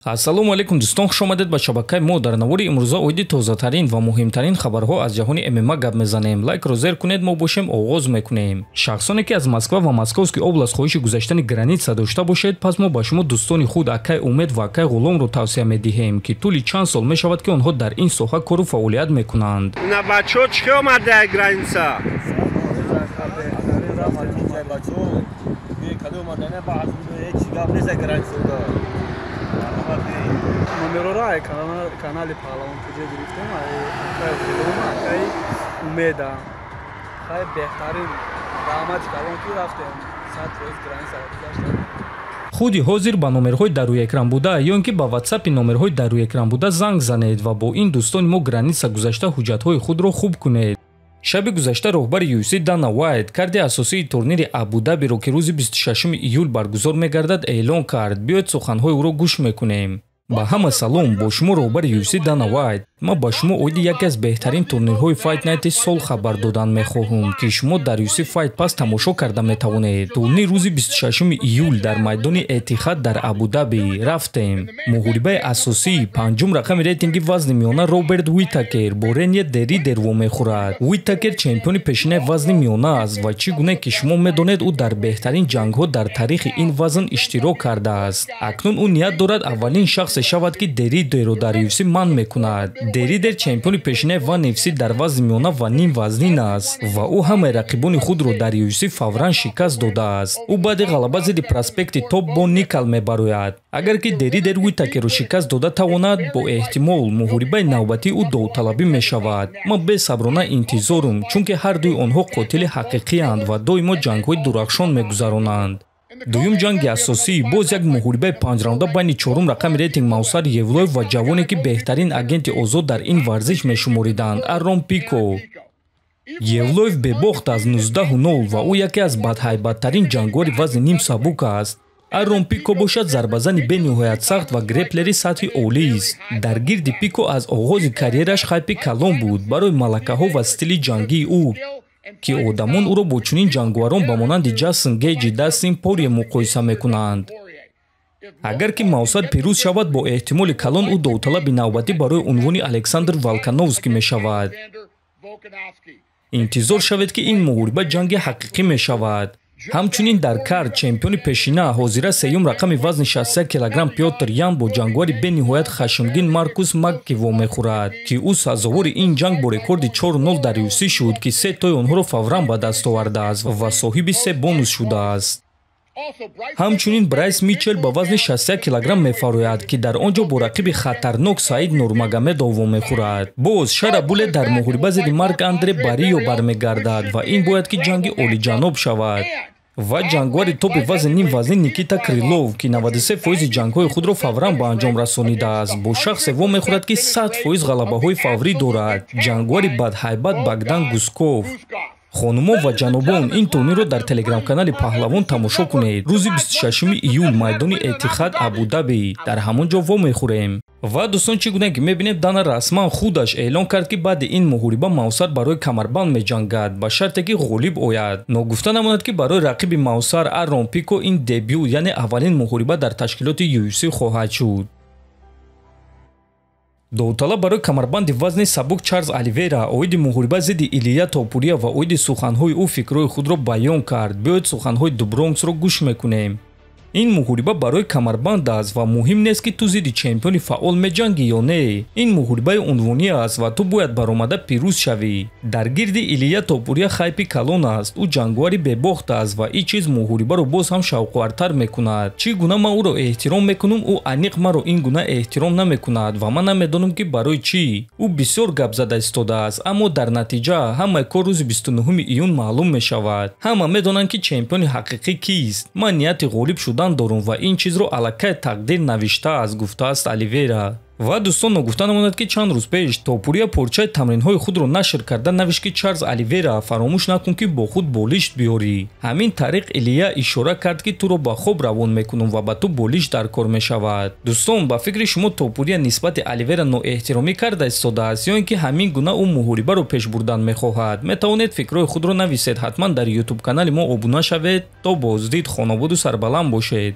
Ассалому алайкум дӯстон, хуш омадед ба шабакаи мо. Дар навори имрӯза оиди тозатарин ва муҳимтарин хабарҳо аз ҷаҳони ММА гап мезанем. Лайкро зер кунед, мо бошем оғоз мекунем. Шахсоне ки аз Москва ва Московский област хоҳиши гузаштани граница дошта бошед, пас мо ба шумо дӯстони худ акай Умед ва акай Ғуломро тавсия медиҳем, ки тӯли чанд сол мешавад, ки онҳо дар ин соҳа кору фаъолият мекунанд. На бачо чӣ омада граница? Номерора канали Паҳлавон ТЖ гирифтем, акай Ғулом, акай Умеда. Хай беҳтарин раҳмати калон ки рафтем 100% границаро гузаштем. Худи ҳозир ба номерҳои дар рӯи экран буда ё ин ки ба ватсапи номерҳои дар рӯи экран буда занг занед ва бо ин дӯстони мо граница гузашта ҳуҷҷатҳои худро хуб кунед. Шаби гузашта роҳбари UFC Дана Уайт карди асосии турнири Абу-Дабиро, ки рӯзи 26 июл баргузор мегардад, эълон кард. Биёед суханҳои ӯро гӯш мекунем. Ба ҳама салом, бо шумо роҳбари UFC Дана Уайт. Ман ба шумо оиди яке аз беҳтарин турнирҳои Fight Night сол хабар додан мехоҳам, ки шумо дар UFC Fight Pass тамошо карда метавонед. Турнир рӯзи 26 июл дар майдони Этихад дар Абу-Даби рафтем. Муҳорибаи асосӣ панҷум рақами рейтинги вазни миёна Роберт Уитакер бо Ренье Деридер вомехӯрад. Уитакер чемпиони пешинаи вазни миёна аст ва чӣ гуна ки шумо медонед, ӯ дар беҳтарин ҷангҳо дар таърихи ин вазн иштирок кардааст. Акнун ӯ ният дорад аввалин шахсе шавад, ки Деридерро дар UFC манъ мекунад. Деридер чемпиони пешинаи One FC дар вазни миёна ва нимвазнин аст ва ӯ ҳамаи рақибони худро дар UFC фавран шикаст додааст. Ӯ баъди ғалаба зидди проспекти топ бо Никал мебарояд. Агар ки Деридер Уитакерро шикаст дода тавонад, бо эҳтимол муҳорибаи навбатии ӯ довталабӣ мешавад. Ман бесаброна интизорум, чунки ҳар дуи онҳо қотили ҳақиқиянд ва доимо ҷангҳои дурахшон мегузаронанд. Дуюм ҷанги асосӣ боз як муҳорибаи панҷраунда байни чорум рақами рейтинг Мавсар Евлоев ва ҷавоне, ки беҳтарин агенти озод дар ин варзиш мешумориданд, Аррон Пико. Евлоев бебохт аз 19-0 ва ӯ яке аз бадҳайбаттарин ҷангвори вазни нимсабук аст. Аррон Пико бошад зарбазани бениҳоят сахт ва греплери сатҳи олист. Дар гирди Пико аз оғози карьераш хайпи калон буд барои малакаҳо ва стили ҷангии ӯ, ки одамон ӯро бо чунин ҷангварон ба монанди Ҷастин Гейҷи, Дастин Порье муқоиса мекунанд. Агар ки Мавсар пирӯз шавад, бо эҳтимоли калон ӯ довталаби навбатӣ барои унвони Александр Волкановский мешавад. Интизор шавед, ки ин муҳориба ҷанги ҳақиқӣ мешавад. Ҳамчунин дар кард чемпиони пешина, ҳозира сеюм рақами вазни 61 килограмм Пётр Ян бо ҷангвари бениҳоят хашмгин Маркус Макки вомехӯрад, ки ӯ сазовори ин ҷанг бо рекорди 4-0 дар UFC шуд, ки се тои онҳоро фавран ба даст овардааст ва соҳиби се бонус шудааст. Ҳамчунин Брайс Мичел ба вазни 61 килограмм мефарояд, ки дар он ҷо бо рақиби хатарнок Саид Нурмагомедов вомехӯрад. Боз Шара Буле дар муҳориба зидди Марк Андре Барио бармегардад ва ин бояд ки ҷанги олиҷаноб шавад. Ва ҷангвари топи вазни нимвазнин Никита Крилов, ки 93% ҷангҳои худро фавран ба анҷом расонидааст, бо шахсе вомехӯрад, ки 100% ғалабаҳои фаврӣ дорад, ҷангвари бадҳайбат Богдан Гусков. Хонумон ва ҷанобон, ин турнирро дар телеграм-канали Паҳлавон тамошо кунед. Рӯзи 26 июл майдони Этихад, Абу-Даби, дар ҳамон ҷо вомехӯрем. Ва дӯстон, чӣ гуна ки мебинем, Дана расман худаш эълон кард, ки баъди ин муҳориба Мавсар барои камарбанд меҷангад, ба шарте ки ғолиб ояд. Ногуфта намонад, ки барои рақиби Мавсар Аррон Пико ин дебют, яъне аввалин муҳориба дар ташкилоти UFC хоҳад шуд. Довталаб барои камарбанди вазни сабук Чарлз Оливера оиди муҳориба зидди Илия Топурия ва оиди суханҳои ӯ фикрҳои худро баён кард. Биёед суханҳои Дубронксро гӯш мекунем. Ин муҳориба барои камарбанд аст ва муҳим нест, ки ту зидди чемпиони фаъол меҷангӣ ё не. Ин муҳорибаи унвонӣ аст ва ту бояд баромада пирӯз шавӣ. Дар гирди Илия Топурия хайпи калон аст. Ӯ ҷангвари бебохт аст ва ин чиз муҳорибаро боз ҳам шавқовартар мекунад. Чӣ гуна ман ӯро эҳтиром мекунам, ӯ аниқ маро ин гуна эҳтиром намекунад ва ман намедонам, ки барои чӣ. Ӯ бисёр гап зада истодааст, аммо дар натиҷа ҳамаи кор рӯзи 29 июн маълум мешавад. Ҳама медонанд, ки чемпиони ҳақиқӣ кист. Ман нияти ғолиб шудан дорум ва ин чизро аллакай тақдир навиштааст, гуфтааст Оливера. Ва дӯстон, ногуфта намонад, ки чанд рӯз пеш Топурия порчаи тамринҳои худро нашр карда навишт, ки Чарлз Оливера, фаромӯш накун, ки бо худ болишт биёрӣ. Ҳамин тариқ Илия ишора кард, ки туро ба хоб равон мекунам ва ба ту болишт дар кор мешавад. Дӯстон, ба фикри шумо Топурия нисбати Оливера ноэҳтиромӣ карда истодааст ё ин ки ҳамин гуна ӯ муҳорибаро пеш бурдан мехоҳад? Метавонед фикрҳои худро нависед. Ҳатман дар ютуб канали мо обуна шавед. То боздид, хонободу сарбаланд бошед.